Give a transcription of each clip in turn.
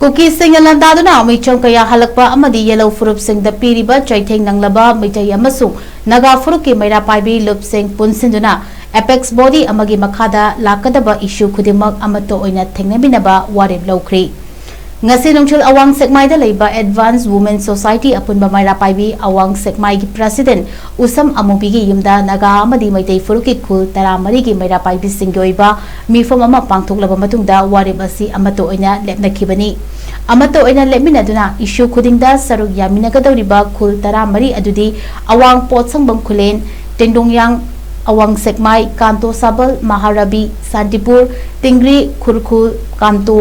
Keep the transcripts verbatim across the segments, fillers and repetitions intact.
ꯀꯨꯀꯤꯁꯤꯡꯅ ꯂꯥꯟꯗꯥꯗꯨꯅ ꯃꯤꯆꯝ ꯀꯌꯥ ꯍꯜꯂꯛꯄ ꯑꯃꯗꯤ ꯌꯦꯜꯍꯧ ꯐꯨꯔꯨꯞꯁꯤꯡꯗ ꯄꯤꯔꯤꯕ ꯆꯩꯊꯦꯡ ꯅꯪꯂꯕ ꯃꯤꯇꯩ ꯑꯃꯁꯨꯡ ꯅꯥꯒꯥ ꯐꯨꯔꯨꯞꯀꯤ ꯃꯩꯔꯥ ꯄꯥꯏꯕꯤ ꯂꯨꯞꯁꯤꯡ ꯄꯨꯟꯁꯤꯟꯗꯨꯅ ꯑꯦꯄꯦꯛꯁ ꯕꯣꯗꯤ ꯑꯃꯒꯤ ꯃꯈꯥꯗ ꯂꯥꯛꯀꯗꯕ ꯏꯁꯨ ꯈꯨꯗꯤꯡꯃꯛ ꯑꯃꯠꯇ ꯑꯣꯏꯅ ꯊꯦꯡꯅꯃꯤꯟꯅꯕ ꯋꯥꯔꯦꯞ ꯂꯧꯈ꯭ꯔꯤ꯫ ꯉꯁꯤ ꯅꯨꯡꯊꯤꯜ ꯑꯋꯥꯡ ꯁꯦꯛꯃꯥꯏꯗ ꯂꯩꯕ ꯑꯦꯗꯚꯥꯟꯁ ꯋꯨꯃꯦꯟ ꯁꯣꯁꯥꯏꯇꯤ ꯑꯄꯨꯟꯕ ꯃꯩꯔꯥ ꯄꯥꯏꯕꯤ ꯑꯋꯥꯡ ꯁꯦꯛꯃꯥꯏꯒꯤ ꯄ꯭ꯔꯁꯤꯗꯦꯟ ꯎꯁꯝ ꯑꯃꯨꯕꯤꯒꯤ ꯌꯨꯝꯗ ꯅꯥꯒꯥ ꯑꯃꯗꯤ ꯃꯩꯇꯩ ꯐꯨꯔꯨꯞꯀꯤ ꯈꯨꯜ ꯇꯔꯥꯃꯔꯤꯒꯤ ꯃꯩꯔꯥ ꯄꯥꯏꯕꯤꯁꯤꯡꯒꯤ ꯑꯣꯏꯕ ꯃꯤꯐꯝ ꯑꯃ ꯄꯥꯡꯊꯣꯛꯂꯕ ꯃꯇꯨꯡꯗ ꯋꯥꯔꯦꯞ ꯑꯁꯤ ꯑꯃꯠꯇ ꯑꯣꯏꯅ ꯂꯦꯞꯅꯈꯤꯕꯅꯤ꯫ ꯑꯃꯠꯇ ꯑꯣꯏꯅ ꯂꯦꯞꯃꯤꯟꯅꯗꯨꯅ ꯏꯁꯨ ꯈꯨꯗꯤꯡꯗ ꯁꯔꯨꯛ ꯌꯥꯃꯤꯟꯅꯒꯗꯧꯔꯤꯕ ꯈꯨꯜ ꯇꯔꯥꯃꯔꯤ ꯑꯗꯨꯗꯤ ꯑꯋꯥꯡ ꯄꯣꯠꯁꯪꯕꯝ ꯈꯨꯂꯦꯟ, ꯇꯦꯡꯗꯣꯡꯌꯥꯡ, ꯑꯋꯥꯡ ꯁꯦꯛꯃꯥꯏ, ꯀꯥꯟꯇꯣ ꯁꯥꯕꯜ, ꯃꯍꯥꯔꯥꯕꯤ, ꯁꯥꯟꯇꯤꯄꯨꯔ, ꯇꯤꯡꯒ꯭ꯔꯤ, ꯈꯨꯔꯈꯨꯜ, ꯀꯥꯟꯇꯣ,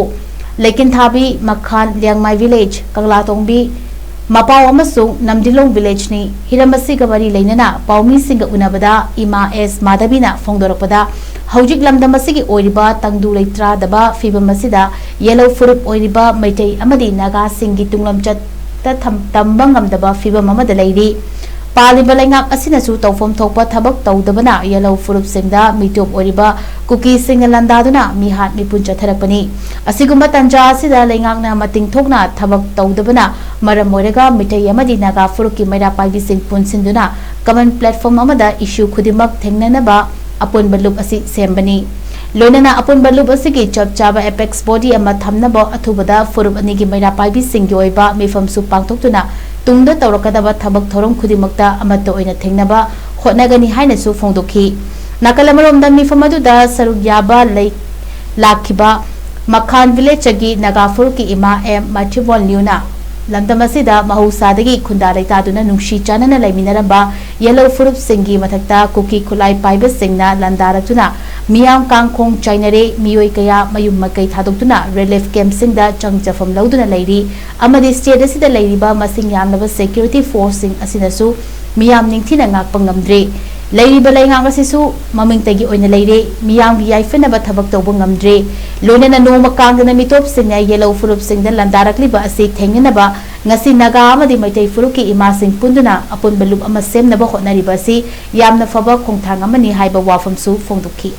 ꯂꯩꯀꯤꯟꯊꯥꯕꯤ, ꯃꯈꯥꯟ, ꯂꯤꯌꯥꯡꯃꯥꯏ ꯚꯤꯂꯦꯖ, ꯀꯪꯂꯥꯇꯣꯡꯕꯤ, ꯃꯄꯥꯎ ꯑꯃꯁꯨꯡ ꯅꯝꯗꯤꯂꯣꯡ ꯚꯤꯂꯦꯖꯅꯤ꯫ ꯍꯤꯔꯝ ꯑꯁꯤꯒ ꯃꯔꯤ ꯂꯩꯅꯅ ꯄꯥꯎꯃꯤꯁꯤꯡꯒ ꯎꯅꯕꯗ ꯏꯃꯥ ꯑꯦꯁ ꯃꯥꯙꯕꯤꯅ ꯐꯣꯡꯗꯣꯔꯛꯄꯗ, ꯍꯧꯖꯤꯛ ꯂꯝꯗꯝ ꯑꯁꯤꯒꯤ ꯑꯣꯏꯔꯤꯕ ꯇꯪꯗꯨ ꯂꯩꯇꯥꯗꯕ ꯐꯤꯕꯝ ꯑꯁꯤꯗ ꯌꯦꯜꯍꯧ ꯐꯨꯔꯨꯞ ꯑꯣꯏꯔꯤꯕ ꯃꯩꯇꯩ ꯑꯃꯗꯤ ꯅꯥꯒꯥꯁꯤꯡꯒꯤ ꯇꯨꯡꯂꯝꯆꯠꯇ ꯊꯝ-, ꯇꯝꯕ ꯉꯝꯗꯕ ꯐꯤꯕꯝ ꯑꯃꯗ ꯂꯩꯔꯤ꯫ ꯄꯥꯜꯂꯤꯕ ꯂꯩꯉꯥꯛ ꯑꯁꯤꯅꯁꯨ ꯇꯧꯐꯝ ꯊꯣꯛꯄ ꯊꯕꯛ ꯇꯧꯗꯕꯅ ꯌꯦꯜꯍꯧ ꯐꯨꯔꯨꯞꯁꯤꯡꯗ ꯃꯤꯇꯣꯞ ꯑꯣꯏꯔꯤꯕ ꯀꯨꯀꯤꯁꯤꯡꯅ ꯂꯥꯟꯗꯥꯗꯨꯅ ꯃꯤꯍꯥꯠ ꯃꯤꯄꯨꯟ ꯆꯠꯊꯔꯛꯄꯅꯤ꯫ ꯑꯁꯤꯒꯨꯝꯕ ꯇꯥꯟꯖꯥ ꯑꯁꯤꯗ ꯂꯩꯉꯥꯛꯅ ꯃꯇꯤꯡ ꯊꯣꯛꯅ ꯊꯕꯛ ꯇꯧꯗꯕꯅ ꯃꯔꯝ ꯑꯣꯏꯔꯒ ꯃꯤꯇꯩ ꯑꯃꯗꯤ ꯅꯥꯒꯥ ꯐꯨꯔꯨꯞꯀꯤ ꯃꯩꯔꯥ ꯄꯥꯏꯕꯤꯁꯤꯡ ꯄꯨꯟꯁꯤꯟꯗꯨꯅ ꯀꯃꯟ ꯄ꯭ꯂꯦꯠꯐꯣꯝ ꯑꯃꯗ ꯏꯁꯨ ꯈꯨꯗꯤꯡꯃꯛ ꯊꯦꯡꯅꯅꯕ ꯑꯄꯨꯟꯕ ꯂꯨꯞ ꯑꯁꯤ ꯁꯦꯝꯕꯅꯤ꯫ ꯂꯣꯏꯅꯅ ꯑꯄꯨꯟꯕ ꯂꯨꯞ ꯑꯁꯤꯒꯤ ꯆꯞ ꯆꯥꯕ ꯑꯦꯄꯦꯛꯁ ꯕꯣꯗꯤ ꯑꯃ ꯊꯝꯅꯕ ꯑꯊꯨꯕꯗ ꯐꯨꯔꯨꯞ ꯑꯅꯤꯒꯤ ꯃꯩꯔꯥ ꯄꯥꯏꯕꯤꯁꯤꯡꯒꯤ ꯑꯣꯏꯕ ꯃꯤꯐꯝꯁꯨ ꯄꯥꯡꯊꯣꯛꯇꯨꯅ ꯇꯨꯡꯗ ꯇꯧꯔꯛꯀꯗꯕ ꯊꯕꯛ ꯊꯧꯔꯝ ꯈꯨꯗꯤꯡꯃꯛꯇ ꯑꯃꯠꯇ ꯑꯣꯏꯅ ꯊꯦꯡꯅꯕ ꯍꯣꯠꯅꯒꯅꯤ ꯍꯥꯏꯅꯁꯨ ꯐꯣꯡꯗꯣꯛꯈꯤ꯫ ꯅꯥꯀꯜ ꯑꯃꯔꯣꯝꯗ ꯃꯤꯐꯝ ꯑꯗꯨꯗ ꯁꯔꯨꯛ ꯌꯥꯕ ꯂꯩ-, ꯂꯥꯛꯈꯤꯕ ꯃꯈꯥꯟ ꯚꯤꯂꯦꯖꯇꯒꯤ ꯅꯥꯒꯥ ꯐꯨꯔꯨꯞꯀꯤ ꯏꯃꯥ ꯑꯦꯝ ꯃꯥꯊꯤꯕꯣꯟ ꯂꯤꯌꯨꯅ ꯂꯝꯗꯝ ꯑꯁꯤꯗ ꯃꯍꯧꯁꯥꯗꯒꯤ ꯈꯨꯟꯗꯥ ꯂꯩꯇꯥꯗꯨꯅ ꯅꯨꯡꯁꯤ ꯆꯥꯟꯅꯅ ꯂꯩꯃꯤꯟꯅꯔꯝꯕ ꯌꯦꯜꯍꯧ ꯐꯨꯔꯨꯞꯁꯤꯡꯒꯤ ꯃꯊꯛꯇ ꯀꯨꯀꯤ ꯈꯨꯠꯂꯥꯏ ꯄꯥꯏꯕꯁꯤꯡꯅ ꯂꯥꯟꯗꯥꯔꯛꯇꯨꯅ ꯃꯤꯌꯥꯝ ꯀꯥꯡꯈꯣꯡ ꯆꯥꯏꯅꯔꯦ, ꯃꯤꯑꯣꯏ ꯀꯌꯥ ꯃꯌꯨꯝ ꯃꯀꯩ ꯊꯥꯗꯣꯛꯇꯨꯅ ꯔꯤꯂꯤꯐ ꯀꯦꯝꯞꯁꯤꯡꯗ ꯆꯪꯖꯐꯝ ꯂꯧꯗꯨꯅ ꯂꯩꯔꯤ ꯑꯃꯗꯤ ꯁ꯭ꯇꯦꯠ ꯑꯁꯤꯗ ꯂꯩꯔꯤꯕ ꯃꯁꯤꯡ ꯌꯥꯝꯂꯕ ꯁꯦꯀ꯭ꯌꯨꯔꯤꯇꯤ ꯐꯣꯔꯁꯁꯤꯡ ꯑꯁꯤꯅꯁꯨ ꯃꯤꯌꯥꯝ ꯅꯤꯡꯊꯤꯅ ꯉꯥꯛꯄ ꯉꯝꯗ꯭ꯔꯦ꯫ ꯂꯩꯔꯤꯕ ꯂꯩꯉꯥꯛ ꯑꯁꯤꯁꯨ ꯃꯃꯤꯡꯇꯒꯤ ꯑꯣꯏꯅ ꯂꯩꯔꯦ, ꯃꯤꯌꯥꯝꯒꯤ ꯌꯥꯏꯐꯅꯕ ꯊꯕꯛ ꯇꯧꯕ ꯉꯝꯗ꯭ꯔꯦ꯫ ꯂꯣꯏꯅꯅ ꯅꯣꯡꯃ ꯀꯥꯡꯗꯅ ꯃꯤꯇꯣꯞꯁꯤꯡꯅ ꯌꯦꯜꯍꯧ ꯐꯨꯔꯨꯞꯁꯤꯡꯗ ꯂꯥꯟꯗꯥꯔꯛꯂꯤꯕ ꯑꯁꯤ ꯊꯦꯡꯅꯅꯕ ꯉꯁꯤ ꯅꯥꯒꯥ ꯑꯃꯗꯤ ꯃꯩꯇꯩ ꯐꯨꯔꯨꯞꯀꯤ ꯏꯃꯥꯁꯤꯡ ꯄꯨꯟꯗꯨꯅ ꯑꯄꯨꯟꯕ ꯂꯨꯞ ꯑꯃ ꯁꯦꯝꯅꯕ ꯍꯣꯠꯅꯔꯤꯕ ꯑꯁꯤ ꯌꯥꯝꯅ ꯐꯕ ꯈꯣꯡꯊꯥꯡ ꯑꯃꯅꯤ ꯍꯥꯏꯕ ꯋꯥꯐꯝꯁꯨ ꯐꯣꯡꯗꯣꯛꯈꯤ꯫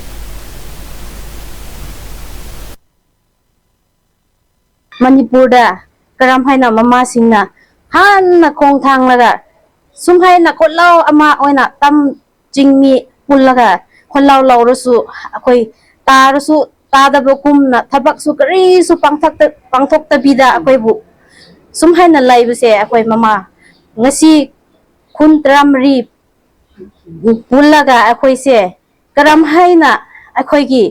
ꯃꯅꯤꯄꯨꯔꯗ ꯀꯔꯝ ꯍꯥꯏꯅ ꯃꯃꯥꯁꯤꯡꯅ ꯍꯥꯟꯅ ꯈꯣꯡ ꯊꯥꯡꯂꯒ ꯁꯨꯝ ꯍꯥꯏꯅ ꯈꯣꯠꯂꯥꯎ ꯑꯃ ꯑꯣꯏꯅ ꯇꯝ ꯆꯤꯡꯃꯤ ꯄꯨꯜꯂꯒ ꯈꯣꯜꯂꯥꯎ ꯂꯥꯎꯔꯁꯨ ꯑꯩꯈꯣꯏ ꯇꯥꯔꯁꯨ ꯇꯥꯗꯕꯒꯨꯝꯅ ꯊꯕꯛꯁꯨ ꯀꯔꯤꯁꯨ ꯄꯥꯡꯊꯣꯛꯇ-, ꯄꯥꯡꯊꯣꯛꯇꯕꯤꯗ ꯑꯩꯈꯣꯏꯕꯨ ꯁꯨꯝ ꯍꯥꯏꯅ ꯂꯩꯕꯁꯦ ꯑꯩꯈꯣꯏ ꯃꯃꯥ ꯉꯁꯤ ꯈꯨꯟ ꯇꯔꯥꯃꯔꯤ ꯄꯨꯜꯂꯒ ꯑꯩꯈꯣꯏꯁꯦ ꯀꯔꯝ ꯍꯥꯏꯅ ꯑꯩꯈꯣꯏꯒꯤ,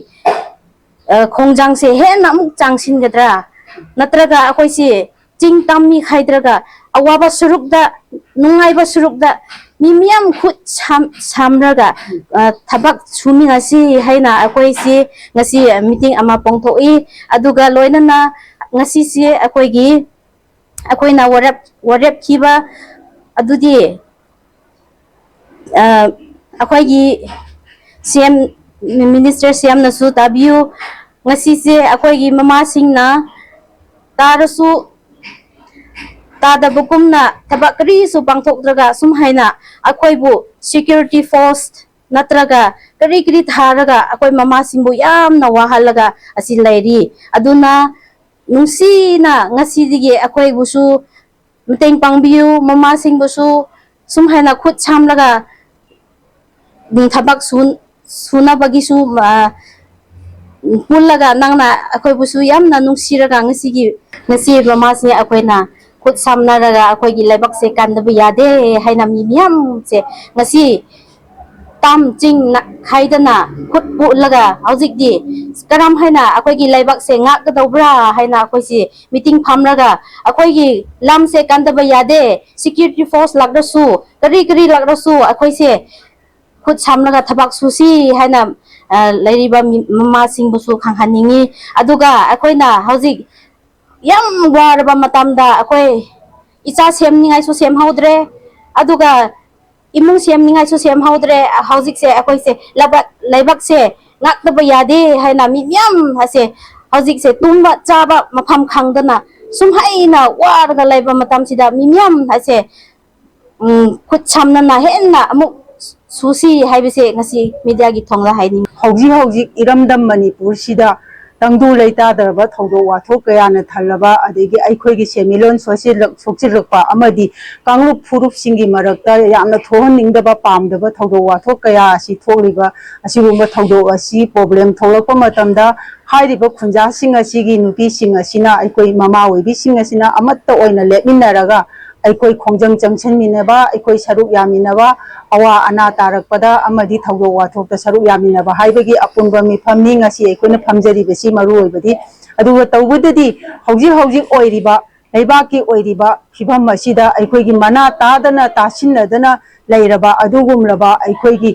ꯑ, ꯈꯣꯡꯖꯪꯁꯦ ꯍꯦꯟꯅ ꯑꯃꯨꯛ ꯆꯪꯁꯤꯟꯒꯗ꯭ꯔꯥ? ꯅꯠꯇ꯭ꯔꯒ ꯑꯩꯈꯣꯏꯁꯦ ꯆꯤꯡ ꯇꯝ ꯃꯤ ꯈꯥꯏꯗ꯭ꯔꯒ ꯑꯋꯥꯕ ꯁꯔꯨꯛꯇ, ꯅꯨꯡꯉꯥꯏꯕ ꯁꯔꯨꯛꯇ ꯃꯤ ꯃꯤꯌꯥꯝ ꯈꯨꯠ ꯁꯝ-, ꯁꯝꯔꯒ, ꯑ, ꯊꯕꯛ ꯁꯨꯃꯤꯟꯅꯁꯤ ꯍꯥꯏꯅ ꯑꯩꯈꯣꯏꯁꯤ ꯉꯁꯤ ꯃꯤꯇꯤꯡ ꯑꯃ ꯄꯥꯡꯊꯣꯛꯏ꯫ ꯑꯗꯨꯒ ꯂꯣꯏꯅꯅ ꯉꯁꯤꯁꯤ ꯑꯩꯈꯣꯏꯒꯤ, ꯑꯩꯈꯣꯏꯅ ꯋꯥꯔꯦꯞ-, ꯋꯥꯔꯦꯞꯈꯤꯕ ꯑꯗꯨꯗꯤ, ꯑ, ꯑꯩꯈꯣꯏꯒꯤ ꯁꯤ ꯑꯦꯝ, ꯃꯤꯅꯤꯁꯇꯔ ꯁꯤ ꯑꯦꯝꯅꯁꯨ ꯇꯥꯕꯤꯌꯨ꯫ ꯉꯁꯤꯁꯦ ꯑꯩꯈꯣꯏꯒꯤ ꯃꯃꯥꯁꯤꯡꯅ ꯇꯥꯔꯁꯨ ꯇꯥꯗꯕꯒꯨꯝꯅ ꯊꯕꯛ ꯀꯔꯤꯁꯨ ꯄꯥꯡꯊꯣꯛꯇ꯭ꯔꯒ ꯁꯨꯝ ꯍꯥꯏꯅ ꯑꯩꯈꯣꯏꯕꯨ ꯁꯦꯀ꯭ꯌꯨꯔꯤꯇꯤ ꯐꯣꯔꯁ ꯅꯠꯇ꯭ꯔꯒ ꯀꯔꯤ ꯀꯔꯤ ꯊꯥꯔꯒ ꯑꯩꯈꯣꯏ ꯃꯃꯥꯁꯤꯡꯕꯨ ꯌꯥꯝꯅ ꯋꯥꯍꯜꯂꯒ ꯑꯁꯤ ꯂꯩꯔꯤ꯫ ꯑꯗꯨꯅ ꯅꯨꯡꯁꯤꯅ ꯉꯁꯤꯗꯒꯤ ꯑꯩꯈꯣꯏꯕꯨꯁꯨ ꯃꯇꯦꯡ ꯄꯥꯡꯕꯤꯌꯨ, ꯃꯃꯥꯁꯤꯡꯕꯨꯁꯨ ꯁꯨꯝ ꯍꯥꯏꯅ ꯈꯨꯠ ꯁꯝꯂꯒ, ꯎꯝ, ꯊꯕꯛ ꯁꯨ-, ꯁꯨꯅꯕꯒꯤꯁꯨ, ꯑ, ꯄꯨꯜꯂꯒ ꯅꯪꯅ ꯑꯩꯈꯣꯏꯕꯨꯁꯨ ꯌꯥꯝꯅ ꯅꯨꯡꯁꯤꯔꯒ ꯉꯁꯤꯒꯤ, ꯉꯁꯤ ꯃꯃꯥꯁꯦ ꯑꯩꯈꯣꯏꯅ ꯈꯨꯠ ꯁꯝꯅꯔꯒ ꯑꯩꯈꯣꯏꯒꯤ ꯂꯩꯕꯥꯛꯁꯦ ꯀꯟꯗꯕ ꯌꯥꯗꯦ ꯍꯥꯏꯅ ꯃꯤ ꯃꯌꯥꯝꯁꯦ ꯉꯁꯤ ꯇꯝ ꯆꯤꯡ ꯅ-, ꯈꯥꯏꯗꯅ ꯈꯨꯠ ꯄꯨꯜꯂꯒ ꯍꯧꯖꯤꯛꯇꯤ ꯀꯔꯝ ꯍꯥꯏꯅ ꯑꯩꯈꯣꯏꯒꯤ ꯂꯩꯕꯥꯛꯁꯦ ꯉꯥꯛꯀꯗꯧꯕ꯭ꯔꯥ ꯍꯥꯏꯅ ꯑꯩꯈꯣꯏꯁꯤ ꯃꯤꯇꯤꯡ ꯐꯝꯂꯒ ꯑꯩꯈꯣꯏꯒꯤ ꯂꯝꯁꯦ ꯀꯟꯗꯕ ꯌꯥꯗꯦ, ꯁꯦꯀ꯭ꯌꯨꯔꯤꯇꯤ ꯐꯣꯔꯁ ꯂꯥꯛꯂꯁꯨ ꯀꯔꯤ ꯀꯔꯤ ꯂꯥꯛꯂꯁꯨ ꯑꯩꯈꯣꯏꯁꯦ ꯈꯨꯠ ꯁꯝꯂꯒ ꯊꯕꯛ ꯁꯨꯁꯤ ꯍꯥꯏꯅ, ꯑ, ꯂꯩꯔꯤꯕ ꯃꯤ-, ꯃꯃꯥꯁꯤꯡꯕꯨꯁꯨ ꯈꯪꯍꯟꯅꯤꯡꯉꯤ꯫ ꯑꯗꯨꯒ ꯑꯩꯈꯣꯏꯅ ꯍꯧꯖꯤꯛ ꯌꯥꯝ ꯋꯥꯔꯕ ꯃꯇꯝꯗ ꯑꯩꯈꯣꯏ ꯏꯆꯥ ꯁꯦꯝꯅꯤꯡꯉꯥꯏꯁꯨ ꯁꯦꯝꯍꯧꯗ꯭ꯔꯦ, ꯑꯗꯨꯒ ꯏꯃꯨꯡ ꯁꯦꯝꯅꯤꯡꯉꯥꯏꯁꯨ ꯁꯦꯝꯍꯧꯗ꯭ꯔꯦ꯫ ꯍꯧꯖꯤꯛꯁꯦ ꯑꯩꯈꯣꯏꯁꯦ ꯂꯩꯕꯥꯛ-, ꯂꯩꯕꯥꯛꯁꯦ ꯉꯥꯛꯇꯕ ꯌꯥꯗꯦ ꯍꯥꯏꯅ ꯃꯤ ꯃꯌꯥꯝ ꯑꯁꯦ ꯍꯧꯖꯤꯛꯁꯦ ꯇꯨꯝꯕ ꯆꯥꯕ ꯃꯐꯝ ꯈꯪꯗꯅ ꯁꯨꯝ ꯍꯩꯅ ꯋꯥꯔꯒ ꯂꯩꯕ ꯃꯇꯝꯁꯤꯗ ꯃꯤ ꯃꯌꯥꯝ ꯑꯁꯦ, ꯎꯝ, ꯈꯨꯠ ꯁꯝꯅꯅ ꯍꯦꯟꯅ ꯑꯃꯨꯛ ꯁꯨꯁꯤ ꯍꯥꯏꯕꯁꯦ ꯉꯁꯤ ꯃꯤꯗꯤꯌꯥꯒꯤ ꯊꯣꯡꯗ ꯍꯥꯏꯅꯤꯡꯉꯤ꯫ ꯍꯧꯖꯤꯛ ꯍꯧꯖꯤꯛ ꯏꯔꯝꯗꯝ ꯃꯅꯤꯄꯨꯔꯁꯤꯗ ꯇꯪꯗꯨ ꯂꯩꯇꯥꯗꯔꯕ ꯊꯧꯗꯣꯛ ꯋꯥꯊꯣꯛ ꯀꯌꯥꯅ ꯊꯜꯂꯕ, ꯑꯗꯒꯤ ꯑꯩꯈꯣꯏꯒꯤ ꯁꯦꯟꯃꯤꯠꯂꯣꯟ ꯁꯣꯛꯆꯤꯜꯂꯛ-, ꯁꯣꯛꯆꯤꯜꯂꯛꯄ ꯑꯃꯗꯤ ꯀꯥꯡꯂꯨꯞ ꯐꯨꯔꯨꯞꯁꯤꯡꯒꯤ ꯃꯔꯛꯇ ꯌꯥꯝꯅ ꯊꯣꯛꯍꯟꯅꯤꯡꯗꯕ, ꯄꯥꯝꯗꯕ ꯊꯧꯗꯣꯛ ꯋꯥꯊꯣꯛ ꯀꯌꯥ ꯑꯁꯤ ꯊꯣꯛꯂꯤꯕ ꯑꯁꯤꯒꯨꯝꯕ ꯊꯧꯗꯣꯛ ꯑꯁꯤ, ꯄ꯭ꯔꯣꯕ꯭ꯂꯦꯝ ꯊꯣꯛꯂꯛꯄ ꯃꯇꯝꯗ ꯍꯥꯏꯔꯤꯕ ꯈꯨꯟꯖꯥꯁꯤꯡ ꯑꯁꯤꯒꯤ ꯅꯨꯄꯤꯁꯤꯡ ꯑꯁꯤꯅ, ꯑꯩꯈꯣꯏ ꯃꯃꯥ ꯑꯣꯏꯕꯤꯁꯤꯡ ꯑꯁꯤꯅ ꯑꯃꯠꯇ ꯑꯣꯏꯅ ꯂꯦꯞꯃꯤꯟꯅꯔꯒ ꯑꯩꯈꯣꯏ ꯈꯣꯡꯖꯪ ꯆꯪꯁꯤꯟꯃꯤꯟꯅꯕ, ꯑꯩꯈꯣꯏ ꯁꯔꯨꯛ ꯌꯥꯃꯤꯟꯅꯕ, ꯑꯋꯥ ꯑꯅꯥ ꯇꯥꯔꯛꯄꯗ ꯑꯃꯗꯤ ꯊꯧꯗꯣꯛ ꯋꯥꯊꯣꯛꯇ ꯁꯔꯨꯛ ꯌꯥꯃꯤꯟꯅꯕ ꯍꯥꯏꯕꯒꯤ ꯑꯄꯨꯟꯕ ꯃꯤꯐꯝꯅꯤ ꯉꯁꯤ ꯑꯩꯈꯣꯏꯅ ꯐꯝꯖꯔꯤꯕꯁꯤ ꯃꯔꯨ ꯑꯣꯏꯕꯗꯤ꯫ ꯑꯗꯨꯒ ꯇꯧꯕꯗꯗꯤ ꯍꯧꯖꯤꯛ ꯍꯧꯖꯤꯛ ꯑꯣꯏꯔꯤꯕ ꯂꯩꯕꯥꯛꯀꯤ ꯑꯣꯏꯔꯤꯕ ꯐꯤꯕꯝ ꯑꯁꯤꯗ ꯑꯩꯈꯣꯏꯒꯤ ꯃꯅꯥ ꯇꯥꯗꯅ ꯇꯥꯁꯤꯟꯅꯗꯅ ꯂꯩꯔꯕ ꯑꯗꯨꯒꯨꯝꯂꯕ ꯑꯩꯈꯣꯏꯒꯤ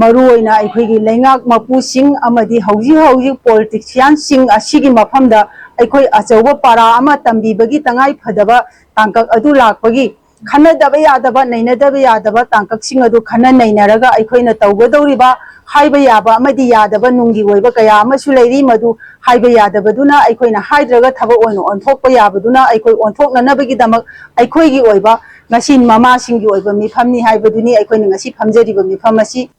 ꯃꯔꯨꯑꯣꯏꯅ ꯑꯩꯈꯣꯏꯒꯤ ꯂꯩꯉꯥꯛ ꯃꯄꯨꯁꯤꯡ ꯑꯃꯗꯤ ꯍꯧꯖꯤꯛ ꯍꯧꯖꯤꯛ ꯄꯣꯂꯤꯇꯤꯁꯤꯌꯥꯟꯁꯤꯡ ꯑꯁꯤꯒꯤ ꯃꯐꯝꯗ ꯑꯩꯈꯣꯏ ꯑꯆꯧꯕ ꯄꯥꯔꯥ ꯑꯃ ꯇꯝꯕꯤꯕꯒꯤ ꯇꯉꯥꯏ ꯐꯗꯕ ꯇꯥꯡꯀꯛ ꯑꯗꯨ ꯂꯥꯛꯄꯒꯤ ꯈꯟꯅꯗꯕ ꯌꯥꯗꯕ, ꯅꯩꯅꯗꯕ ꯌꯥꯗꯕ ꯇꯥꯡꯀꯛꯁꯤꯡ ꯑꯗꯨ ꯈꯟꯅ ꯅꯩꯅꯔꯒ ꯑꯩꯈꯣꯏꯅ ꯇꯧꯒꯗꯧꯔꯤꯕ ꯍꯥꯏꯕ ꯌꯥꯕ ꯑꯃꯗꯤ ꯌꯥꯗꯕ ꯅꯨꯡꯒꯤ ꯑꯣꯏꯕ ꯀꯌꯥ ꯑꯃꯁꯨ ꯂꯩꯔꯤ꯫ ꯃꯗꯨ ꯍꯥꯏꯕ ꯌꯥꯗꯕꯗꯨꯅ ꯑꯩꯈꯣꯏꯅ ꯍꯥꯏꯗ꯭ꯔꯒ ꯊꯕꯛ ꯑꯣꯏꯅ ꯑꯣꯟꯊꯣꯛꯄ ꯌꯥꯕꯗꯨꯅ ꯑꯩꯈꯣꯏ ꯑꯣꯟꯊꯣꯛꯅꯅꯕꯒꯤꯗꯃꯛ ꯑꯩꯈꯣꯏꯒꯤ ꯑꯣꯏꯕ ꯉꯁꯤ ꯃꯃꯥꯁꯤꯡꯒꯤ ꯑꯣꯏꯕ ꯃꯤꯐꯝꯅꯤ ꯍꯥꯏꯕꯗꯨꯅꯤ ꯑꯩꯈꯣꯏꯅ ꯉꯁꯤ ꯐꯝꯖꯔꯤꯕ ꯃꯤꯐꯝ ꯑꯁꯤ꯫